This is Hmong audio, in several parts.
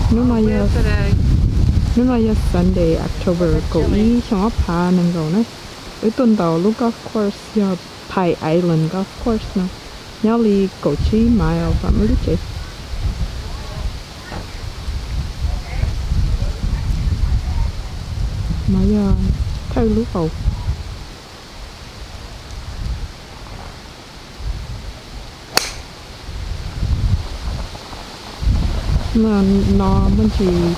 Hnub no yog, hnub no yog Sunday, October kaum ib xyoo ob phav nees nkaum na. Wb tuaj ntaus lub golf course yog Pike Island Golf Course no, nyob li kaum tsib mile from wb lub tsev. No yog thawj lub hau. No muaj ntsis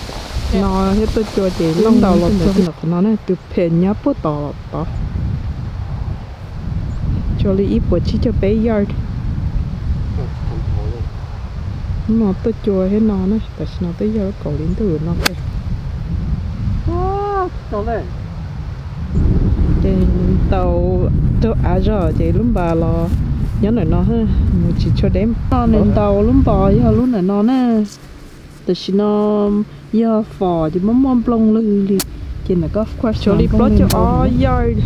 no thiab tuaj cua ces lub ntaus los txog ntawm qhov no na, tus pem nyob puag tom tod. Tshuav li ib puas tsib caug peb yard. No tuaj cua thiab no na, tam sim no twb yog lub kaum hli ntuj no. Ces ntaus rau av zog ces lub npas los nyob ntawm no, mus tsis tshua deb. No nws ntaus lub npas yog lub ntawm no na. Tam sim no yog fom ces muaj muaj nplooj lwg li, ces ntawm golf course tshuav li plaub caug ob yard.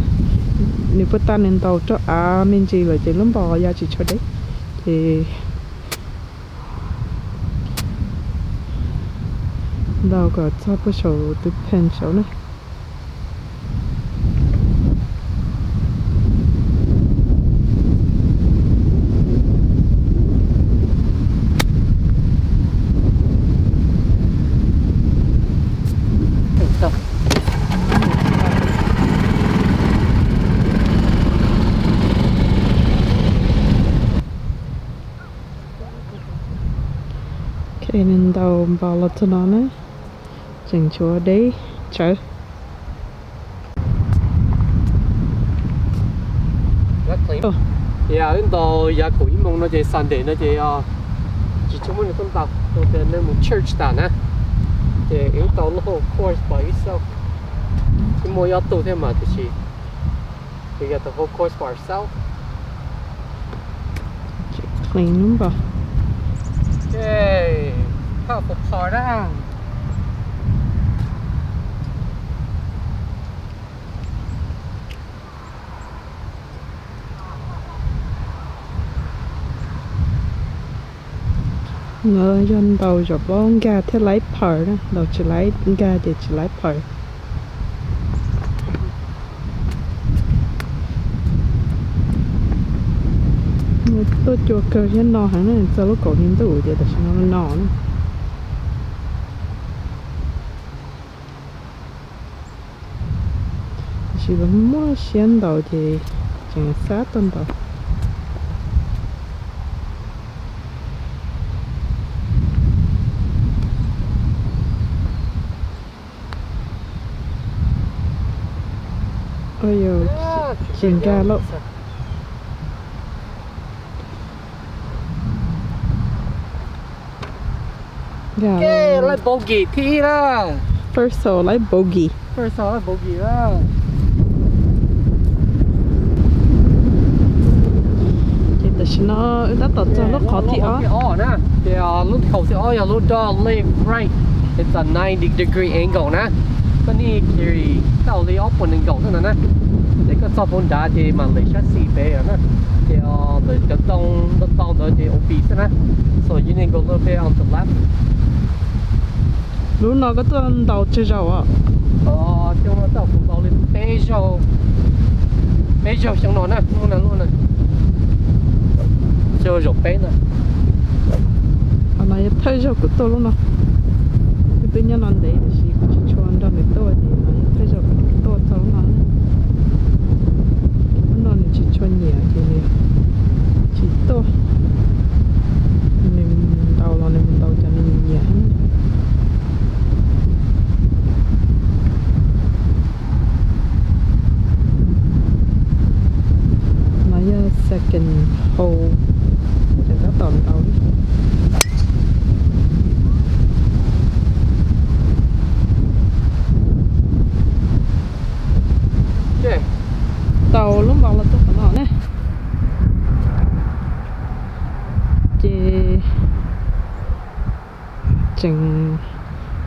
Nws puag ta nws ntaus rau av me ntsis lawm ces lub npas ya tsis tshua deb, ces ntaus kom txog puag saum tus pen saud na. Ok, nws ntaus npas los txog no na, tseem tshuav deb tsawv. Wb ntaus yav kaum ib moos no ces Sunday no ces tsis tshua muaj neeg tuaj ntaus, tias neeg mus church tas na. Ces wb tau lub whole course pom ib xauj, tsis muaj ob tug thiab mas tiam sis we got the whole course for ourselves. Clean lub npas. Okay, powerful car na. No yog ntaus zaum plaub nkag thiaj laib par na, ntaus tsis laib nkag ces tsis laib par. Tuaj cua kawg thiab no heev na, txog lub kaum hli ntuj ces tam sim no no na. Tiam sis lawv muaj siab ntaus ces tseem xav tuaj ntaus. Yog tsis nkag lawm. Laib bogey thib ib na. First hole laib bogey. First hole laib bogey na. Ces tam sim no wb tab tom txog lub qhov thib ob na. Ces lub hole thib ob yog lub dog leg right, it's a ninety degree angle na. Koj need carry tau li ob puas nees nkaum xwb ntag na. Ces koj txog puag nrad ces mam lem sab xis pem na. Ces ntawm cov ntoo ntau ntau ntawd ces ua pis xwb na. So you need go a little bit on the left. Lub no koj tuaj ntaus tsawg zaus os? Xyoo no tau kuv ntaus li peb zaug, peb zaug xyoo no na, lub no lub no. Xyoo zaum peb na. Qhov no yog thawj zaug kuv tuaj lub no. Kuv twb nyob no ntev tiam sis kuv tsis tshua nrog nws tuaj ces no yog thawj zaug kuv tuaj txog lub no. Lub no nws tsis tshua nyiam ces nws tsis tuaj. Nws mus ntaus los nws mus ntaus cov nws nyiam. No yog second hole, ces tab tom ntaus li. Tau lub npaus los txog qhov no ne, ces tseem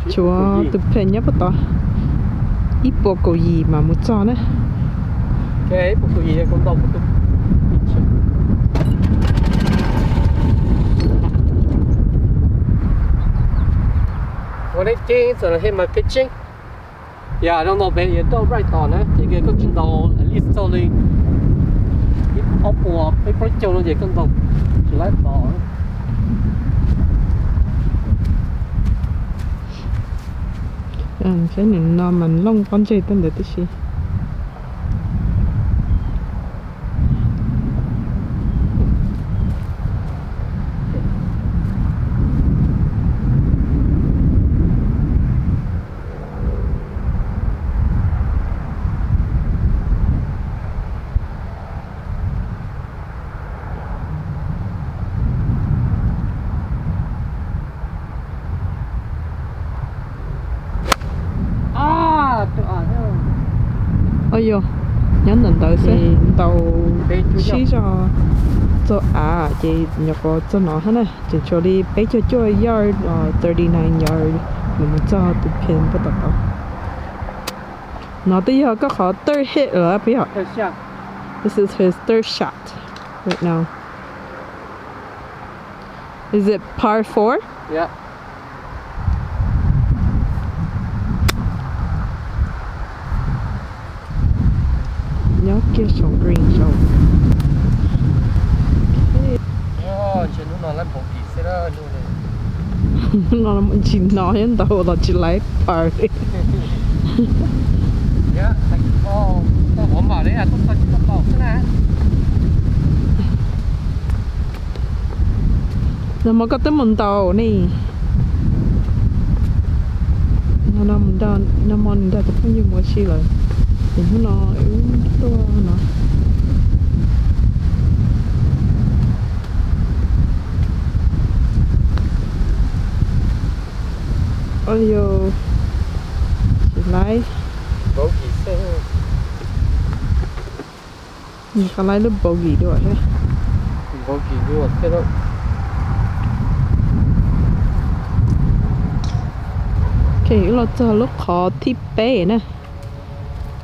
tshuav tus pheej nyob puag tod, ib puas kaum yim mas mus txog na. Ua neej tseeb txawm los hej mas kev tseeb. Yog zoo ntaus pem yuav coj right tos na, ces koj tsis ntaus at least txog li ib ob puas peb plaub caug no ces koj ntaus tsis laib tos. Saib nws no mas looj pob ntseg tej ntawd tib si. Ua yog nyob ntawm ntawd xwb, ntaus sib zog txog av ces nyuam qhuav txog no thiab na, tseem tshuav li peb caug cuaj yard, thirty nine yard, nws mus txog tus phees puag tom tod. No twb yog koj qhov third hit lawm puas yog? This is his third shot right now. Is it par four? Yeah. Nyob kiag saum green zone. Ntshe hnub no lab bogey xwb. Hnub no tsis no thiab, ntaus los tsis laib par li. Nag hmo koj twb mus ntaus ne. Nag hmo nws nrog tus phooj ywg mus ua si lawm, ces hnub no wb tuaj no. Ua li, tsis laib. Nws qab laib lub bogey dua thiab. Ok, wb los txog lub qhov thib peb na.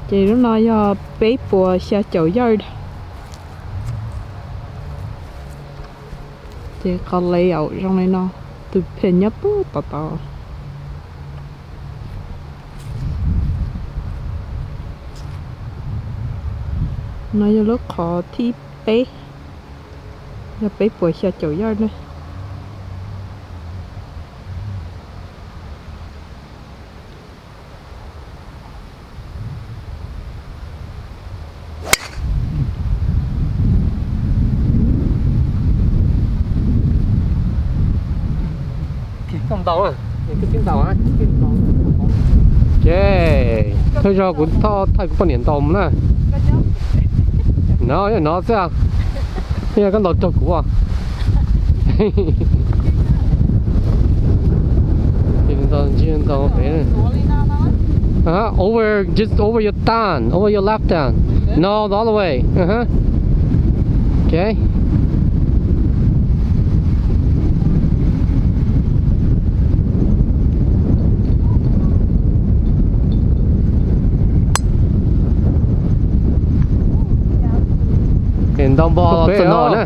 Ces lub no yog peb puas xya caum yard. Ces qhov layout zoo li no, tus phees nyob puag tom tod. No yog lub qhov thib peb, yog peb puas xya caum yard na. Ok, thawj zaug kuv thauj kuv poj niam ntaus mus na. No, no xwb. Yog koj ntaus raug kuv. Ntaus pem. Over, just over your stand, over your left stand. No, the other way. Uh-huh. Ok. Ntaus npo txog no na.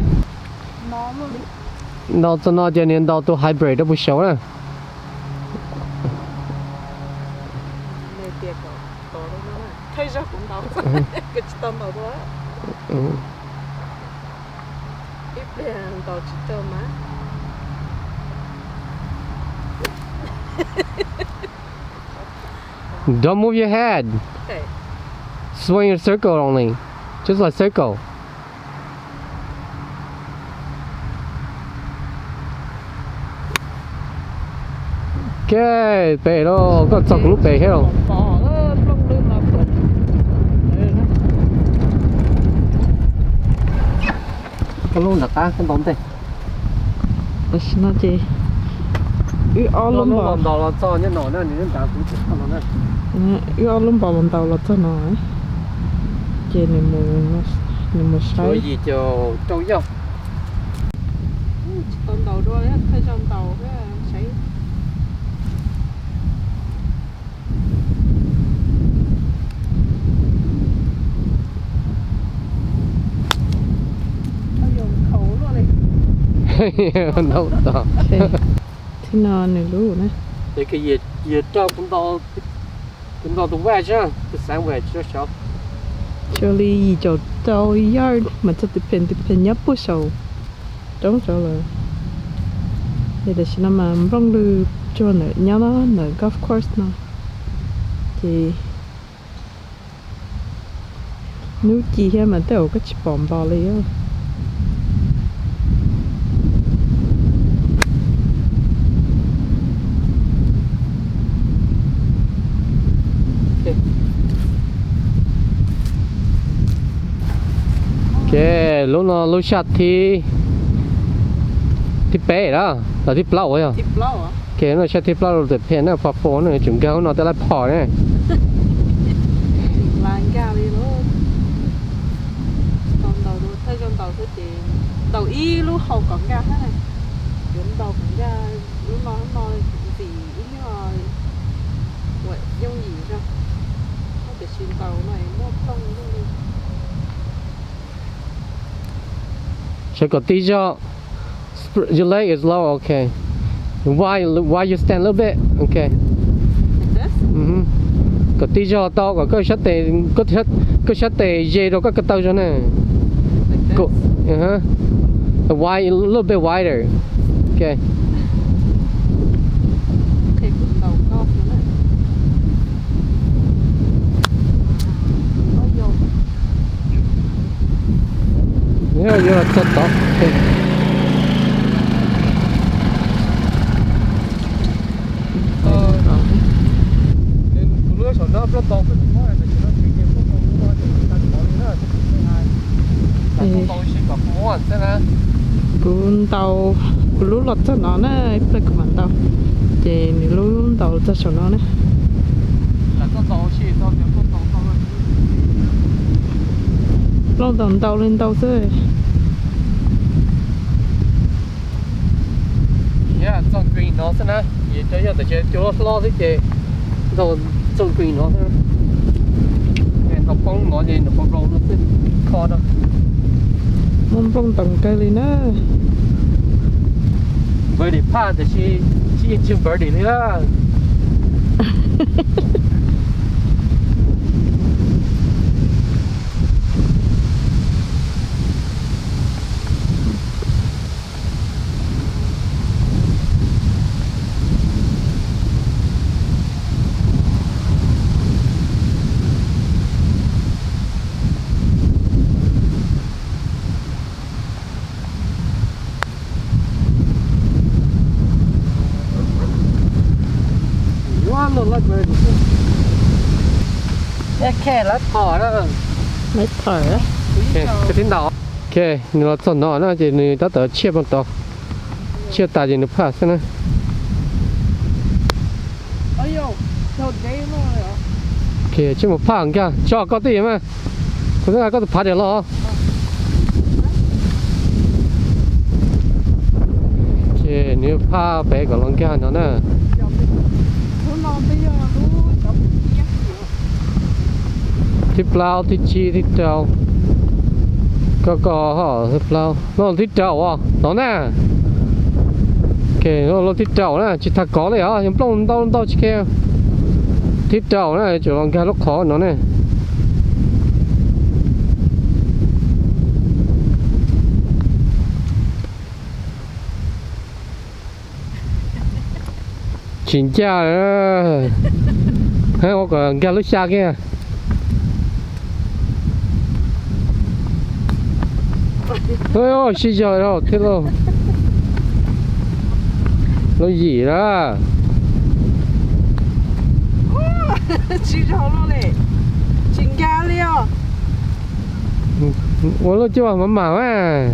Ntaus txog no ces nws ntaus tus hybrid rau puag saud na. Don't move your head. Swing your circle only. Just like circle. Ok, pem lauj, koj txog kuv lub pem thiab lauj. Koj lub nram qab koj ntaus ntej. Tam sim no ces wb ob lub npaus, wb ob lub npaus los ntaus los txog no, ces nws mus saib. Tsis tau ntaus dua, thawj zaug ntaus saib. Ntaus tod. Thib no nws lub na. Ces kws yog rau kuv ntaus tus vaj xwb, tus sandwich rau saud. Xyov li yim caum rau yard mas txog tus pheem, tus pheem nyob puag saum roob saud lawm. Ces tam sim no mas nplooj lwg tsuag ntawm nyob ntawm golf course no. Ces hnub ci thiab mas tej zaum koj tsis pom npos li. Ok, lub no lub xya thib, thib peb lawm los thib plaub ua yog? Ok, no xya thib plaub rau tus pheem na, par four na, tsum nkag ub no tej lab phom ne. Nkag li lawm. Tau ntaus thawj zaug ntaus xwb ces ntaus ib lub hau kom nkag thiab na. Yuav ntaus kom nkag lub no lub no ntxim ib nyuag ua yooj yim zog. Tiam sis ntaus no muaj plooj li. Sawv kom tib zog. Your leg is low, okay. Why, why you stand a little bit? Okay. Kom tib zog tau kom koj sab tes, koj sab tes ze rau koj ko taw zog na. Wide, a little bit wider. Okay. Yuav txog tod. Kuv ntaus, kuv lub los txog no na, ib pliag kuv mam ntaus, ces nws lub ntaus txog saum no na. Plooj ntaus ntau li ntau xwb. Txoj green no xwb na, yog tam sim cua hlob xwb ces ntaus txoj green no xwb. Ntaus poob no ces nws poob rau no xwb, kho no. Muaj nplooj ntoos kawg li na. Birdie putt tiam sis tsis yeej tsis birdie li na. Lawv thom, thib ntau. Ok, nws los txog no na ces nws tab tom tshiaj poob tod, tshiaj tas ces nws phaj xwb na. Ok, tshiaj mus phaj nkag tso koj twj ywm mas, kuv twb nqa koj tus phav diam los. Ces nws phaj pem kom los nkag no na. Thib plaub, thib tsib, thib rau. Koj, koj ho thib plaub, no thib rau os, no na. Ok, no thib rau na, tsis tas kov li os, yog nplooj ntau ntau tsis ke. Thib rau na, tseem los nkag lub qhov no ne. Tsis ncaj, ua kom nkag lub xya kiag. Sib zog thiab lauj. Lub yim na. Tsis zoo li, tsis nkag li os. Ua lub cuaj mam mam mas.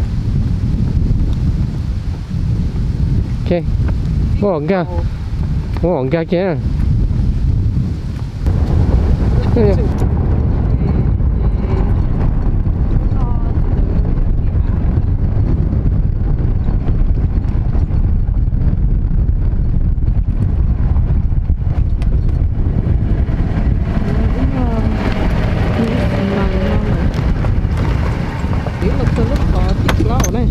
Ua nkag, ua nkag kiag. Twb los txog lub qhov thib plaub ne.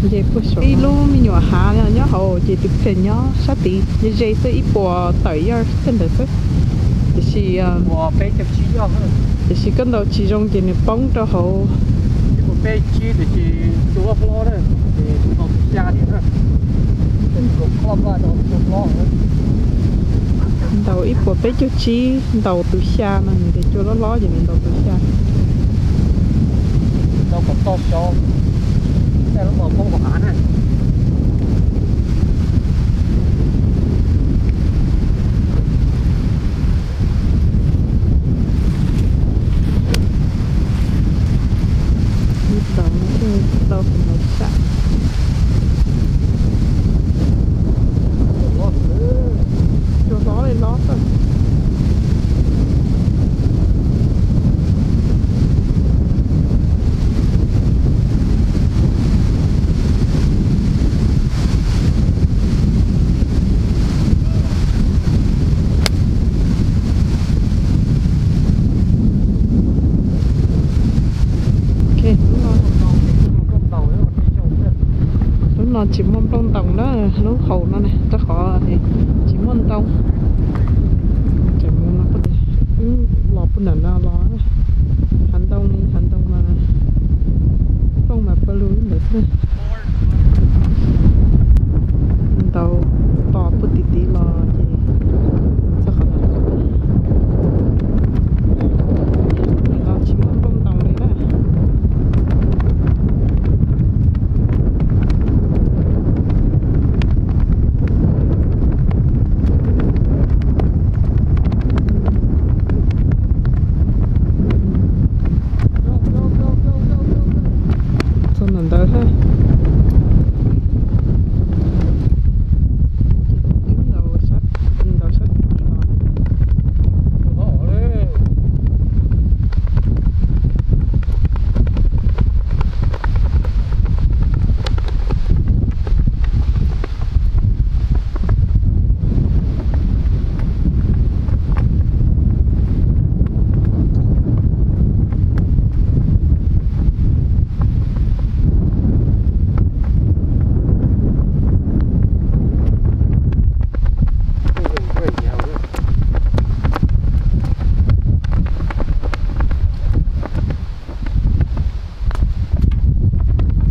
Nce puag saum ib lub me nyuam hav nyob hauv ces tus phees nyob sab tid, ze ze xwb ib puas tawm yaj tej ntawd xwb. Tiam sis, tiam sis koj ntaus tsis zoo ces nws poob rau hauv. Ntaus ib puas peb caug tsib, ntaus tus xya no, nws tias cua loj hlob ces nws ntaus tus xya. Ib tau, tau tus ntawd sab. Cua hlob li hlob xwb. Lub no tsis muaj nplooj ntoos na, lub hauv no na, rau qhov tsis muaj ntoo. Tseem mus no, wb los puag nram no los, hav ntoo li hav ntoo mas, nplooj mas pawg lug ntawd xwb. Ntaus tos puag tim tid los ces txog qhov no. Nim no tsis muaj nplooj ntoos li na. Txog ntawm ntawd thiab. Ces kuv twb ntaus sab, ntaus sab tim no na.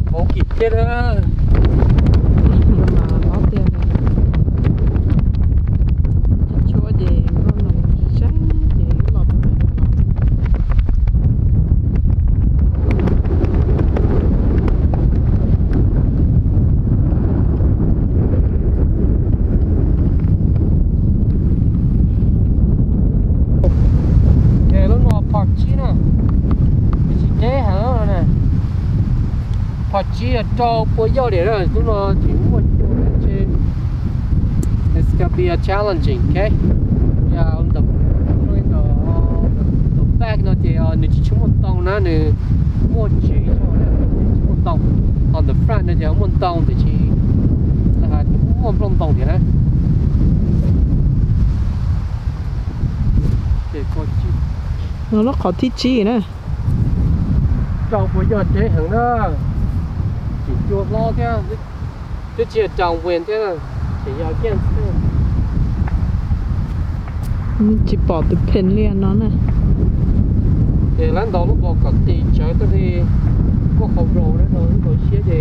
Hauv kim thiab na. Mas hlob tiag li. Tshuab ces nplooj ntoos sab ces los puag nram no. Ces lub no phom tsib na, tsis deb heev na. Phom tsib yog rau pua yoj diam na, lub no tsis muaj cua na, it's gonna be a challenging, okay? Ntawm back no ces nws tsis tshua muaj ntoo na, nws muaj tsev, tsis muaj ntoo. Ho ntawm front no ces muaj ntoo tiam sis lawv hais nws muaj nplooj ntoo thiab na. No lub qhov thib tsib na. Rau puas yog deb heev na, tsis cua hlob thiab, twb tsis yog downwind thiab, tseem yog against thiab. Tsis pom tus phees li no na. Ces lawv ntaus lub bos kom tis tsawv tuaj li, muaj qhov roll na, rau lub rau siab ces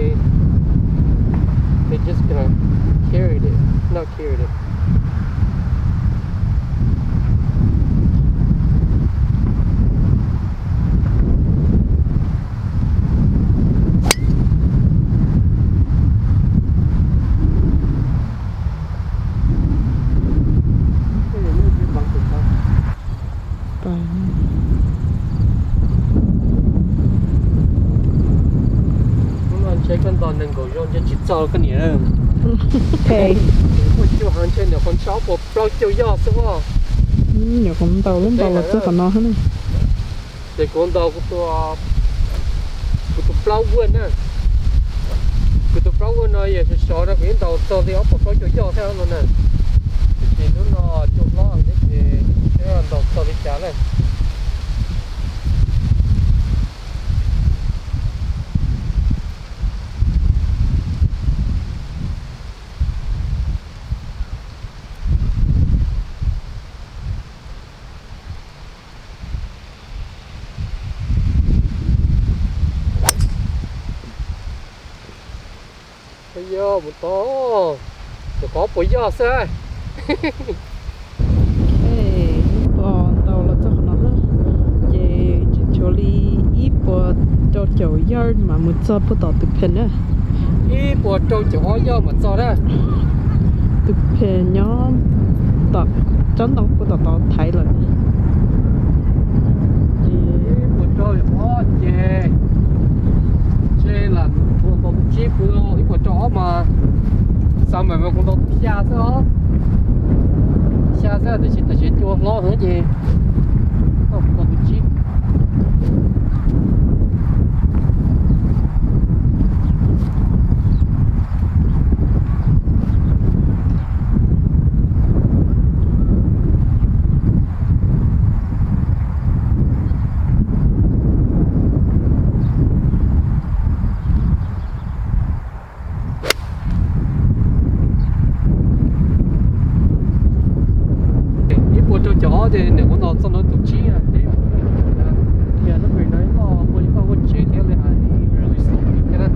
they just gonna carry it, not carry it. Hnub no ntshe koj ntaus nees nkaum zaus ntshe tsis txog koj niam. Muaj cua heev ntshe nyuam qhuav ntshe ob puas plaub caug yoj xwb os. Nyuam qhuav ntaus lub ntaus los txog qhov no na. Ces kuv ntaus kuv tus plaub vuaj na, kuv tus plaub vuaj no yog sov sov no kuv yeej ntaus txog li ob puas plaub caug yoj thiab no na. Tiam sis hnub no cua hlob thiab ces seb ntaus txog li cas na. Yog mus tod, cov qhov puas yog xwb. Ntau los txog qhov no na, ces tseem tshuav li ib puas rau caum yawj mas mus txog puag tom tus phees na. Ib puas rau caum ob yawj mas txog na. Tus phees nyob tom tsob ntoo puag tom tod thaiv lawm. Ib puas rau caum ob ces, ces lam ua nkaus tus tsib pw, ib puas rau ob mas, summer mas kuv ntaus tus xya xwb os. Xya xwb tiam sis tam sim cua hlob heev ces tau kuv ntaus tus tsib. Ib puas rau caum ob ces niam kuv ntaus txog ntawm tus tsib, thiab lub pem no ib qho muaj ib qho huab tsev thiab li hais li release thiab na.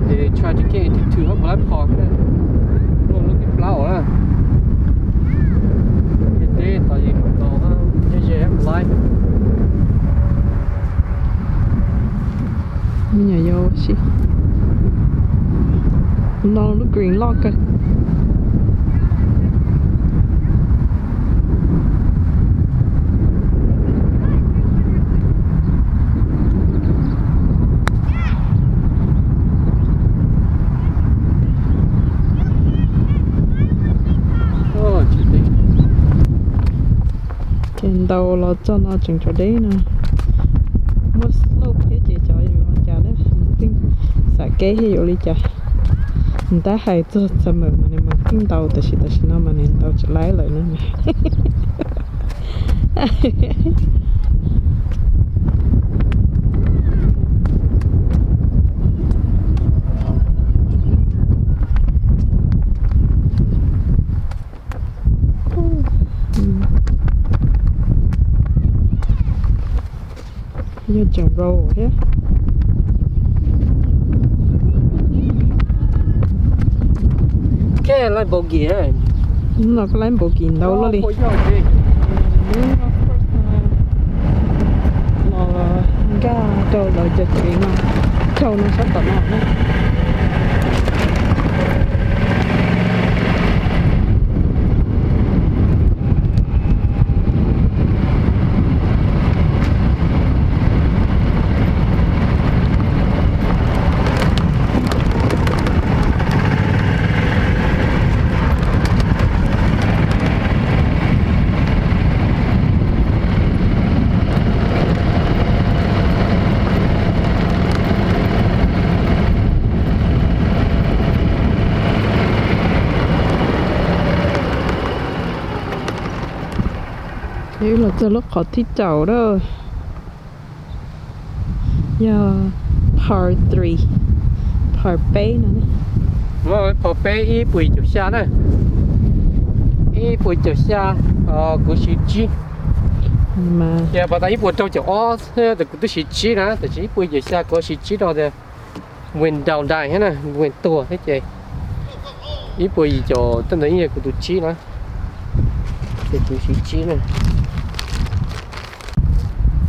Ces try to get into two hub lab park na, muaj lub kev plab os na. Ces teb tod ces mus tau, nyob ze hub lab. Me nyuam yaus ua si. Kuv ntaus lub green loj kawg. Ces ntaus los txog no tseem tshuav deb no. Muaj slope thiab ces xyov yuav ua cas na, tseem xav keb thiab yuav ua li cas. Ntab hais txog summer mas nws mas tseem ntaus, tab sis tam sim no mas nws ntaus tsis laib lawm no. Yog tseem road thiab. Koj laib npaum kis, no koj laib npaum kis ntau luaj li. Los nkag rau lawv cov tsev no, rau no sab tom no na. Wb los txog lub qhov thib rau lawm. Yog par three, par peb no. Par peb ib puas caum xya na. Ib puas caum xya, kuv siv tsib. Yog pas tas ib puas rau caum ob xwb kuv twb siv tsib na, tab sis ib puas caum xya kuv siv tsib rau tias Win down dai thiab na, Win tuag thiab ces ib puas yim caum tej ntawd yeej yog kuv tus tsib na, ces kuv siv tsib na.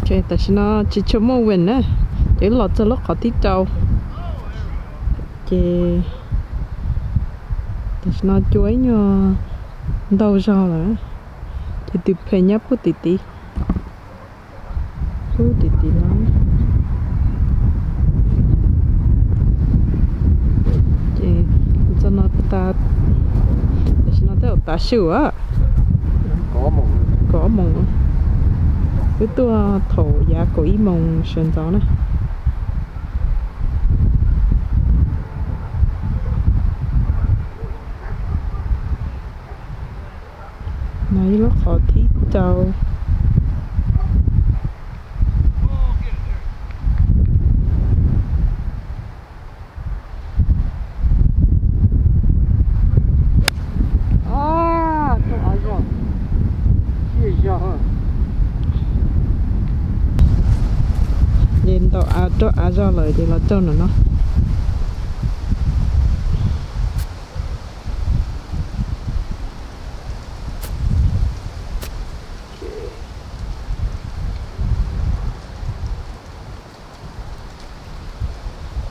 Tam sim no tsis tshua muaj Win na, ces wb los txog lub qhov thib rau, ces tam sim no cua ib nyuag ntau zog lawm, ces tus phees nyob pub tim tid. Pub tim tid no. Ces txog no tas, tam sim no twb tav su, kaum ob moos, wb tuaj thaum yav kaum ib moos sawv ntxov na. No ib lub qhov thib rau. Ces ntaus av rau av zog lawm ces los raug no no.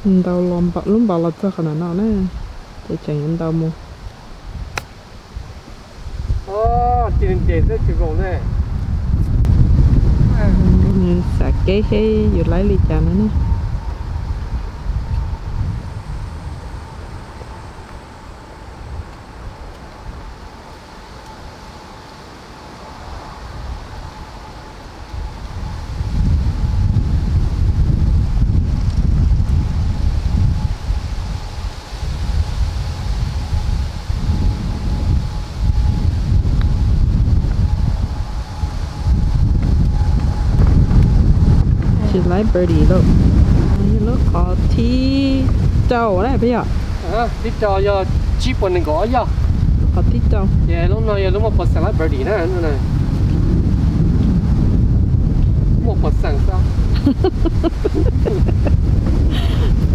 Ntaus los npa-, lub npas los txog qhov no no na, ces tseem yuav ntaus mus. Nws xav keb seb yus laib li cas no na. Tsis laib birdie lauj. Yog lub qhov thib rau na peb yog. Thib rau yog tsib puas nees nkaum ob yoj. Qhov thib rau. Ces lub no yog lub muaj puas xeem laib birdie na. Muaj puas xeem xwb.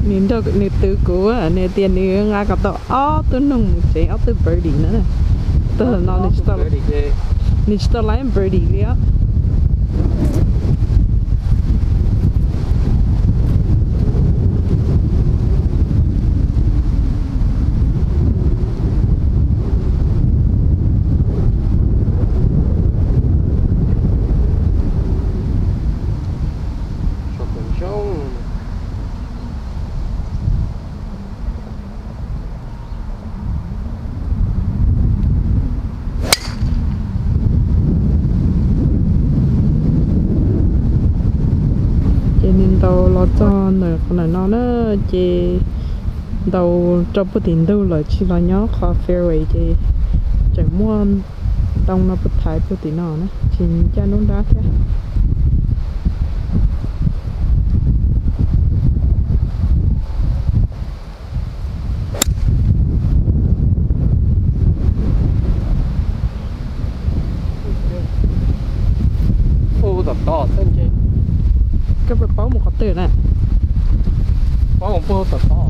Nws nrog nws twv kuv, nws tias nws nqa kom tau ob tug noog mus tsev, ob tug birdie na. Tag los no nws tsis tau, nws tsis tau laib birdie li os. Ces nws ntaus los txog ntawm qhov ntawm no na, ces ntaus rau puag tim ntug lawm tsis los nyob qhov fairway ces tseem muaj ntoo no puag thaiv puag tim no na, tsis ncaj nruab nrab thiab. Koj puas paub mus qhov twg na? Paub mus puag tom tod.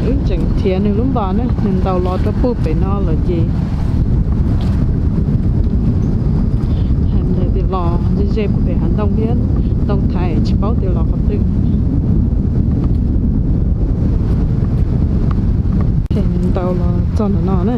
Wb tseem nrhiav nws lub npas na, nws ntaus los rau puag pem no lawm ces hais tias los ze ze puag pem hav ntoo thiab, ntoo thaiv tsis paub tias los qhov twg. Nws ntaus los txog ntawm no na.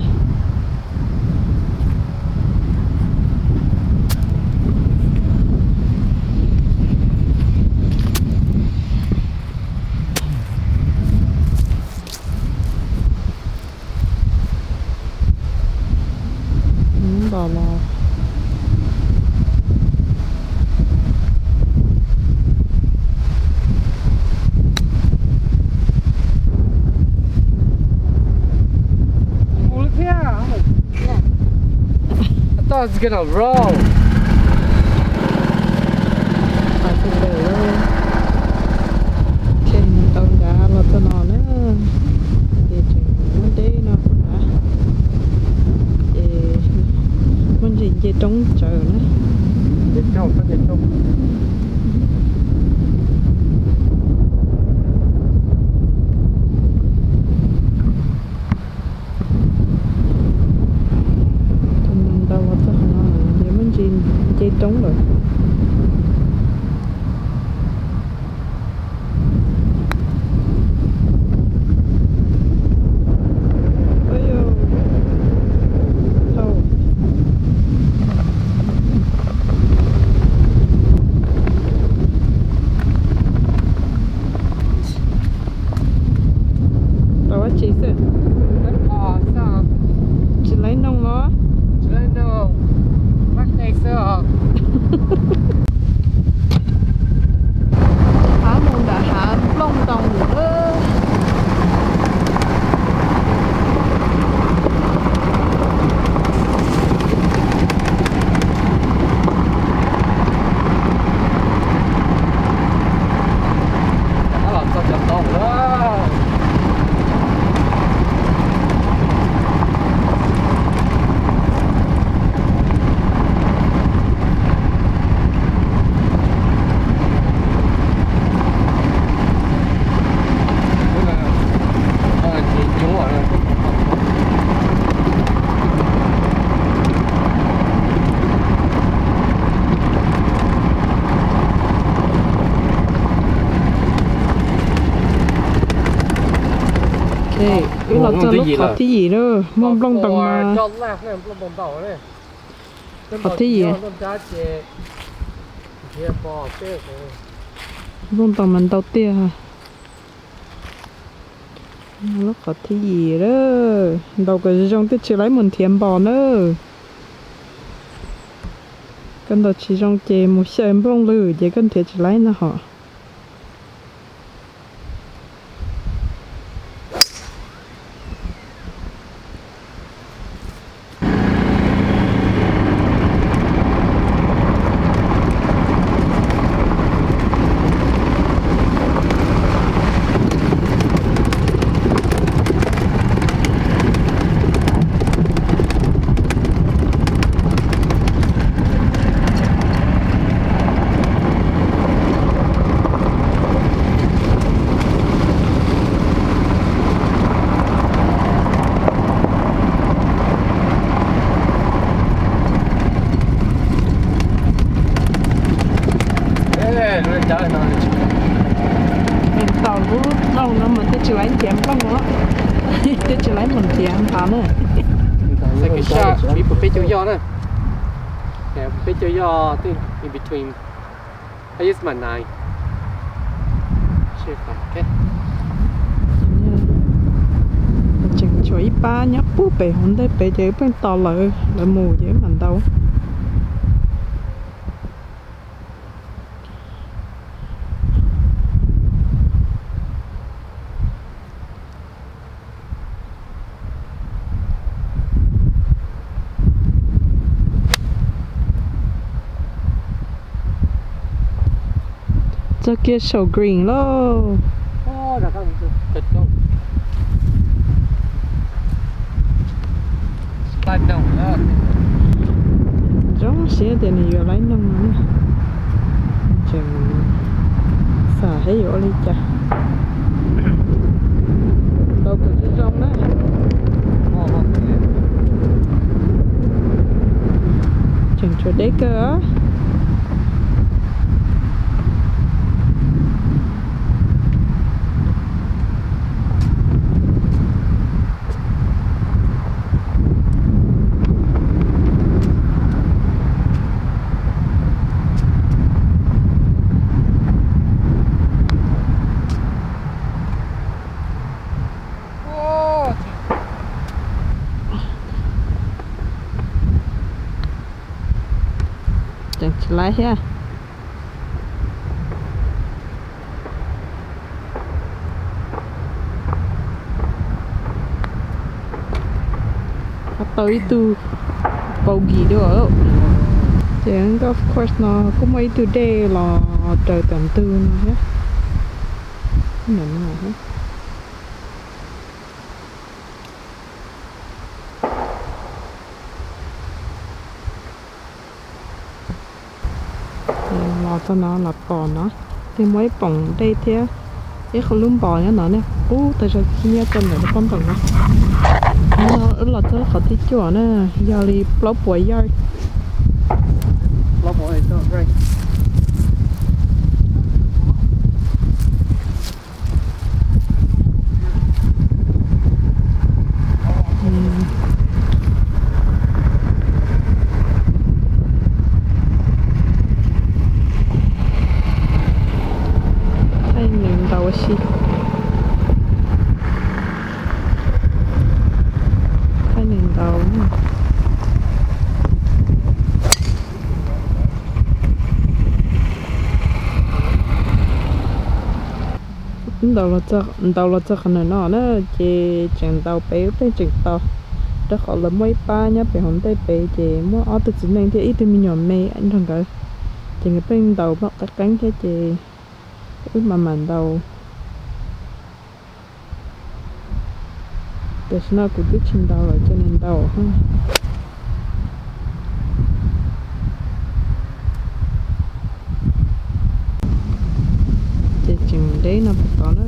Ntaus los mus lawm thiab. I thought it's gonna roll. Tau nrad los txog no na, ces tseem muab deb no pub nrad, ces muaj ntsis nce roob tsawv na. Tus ntaus los txog qhov no ces muaj ntsis Wb los txog lub qhov thib yim lawm, muaj nplooj ntoo mas. Qhov thib yim. Nplooj ntoo mas ntau tiag. Lub qhov thib yim lawm, ntaus kom zoo zoo tej tsis laib mus nrhiav npos na. Koj ntaus tsis zoo ces mus xyaw nplooj lwm ces koj nrhiav tsis laib ntag hos. Ntaus lub nplooj no mas twb tsis laib nrhiav nplooj os, twb tsis laib mus nrhiav npos na. Ib puas peb caug yoj na, peb caug yoj, I think in between. I use my nine. Tseem tshuav ib pab nyob puag pem hauv ntej pem ces wb pheej tos lawv, lawv mus ces wb mam ntaus. Txog kiag saum green lauj. Zoo siab tias nws yuav laib noog no na. Tseem xav seb yuav ua li cas. Ntaus kom zoo zoo na. Tseem tshuav deb kawg. Tseem tsis laib thiab. Tau ib tug bogey dua. Ces nkauj course no kuj muaj ib tug dej los raws tom ntug no thiab. Los txog no los pom no, tej muaj ib poom dej thiab ib qho lub npos nyob no ne, qub tag zog nyob rau ntawm lub pob ntoos no. Wb los txog lub qhov thib cuaj na, yog li plaub puas yoj. Thaij nws ntaus ua si. Thaij nws ntaus. Ntaus los txog qhov no na, ces tseem ntaus pem ub pheej tseem tos, rau qhov lawv muaj ib pab nyob pem hauv ntej pem ces muaj ob tug txiv neej thiab ib tug me nyuam me nrog nkawd, ces nkawd pheej ntaus npaum qeeb qeeb thiab ces wb mam mam ntaus. Tam sim no kuv twb tsis ntaus lawm ces nws ntaus. Ces tseem deb no puas tod na.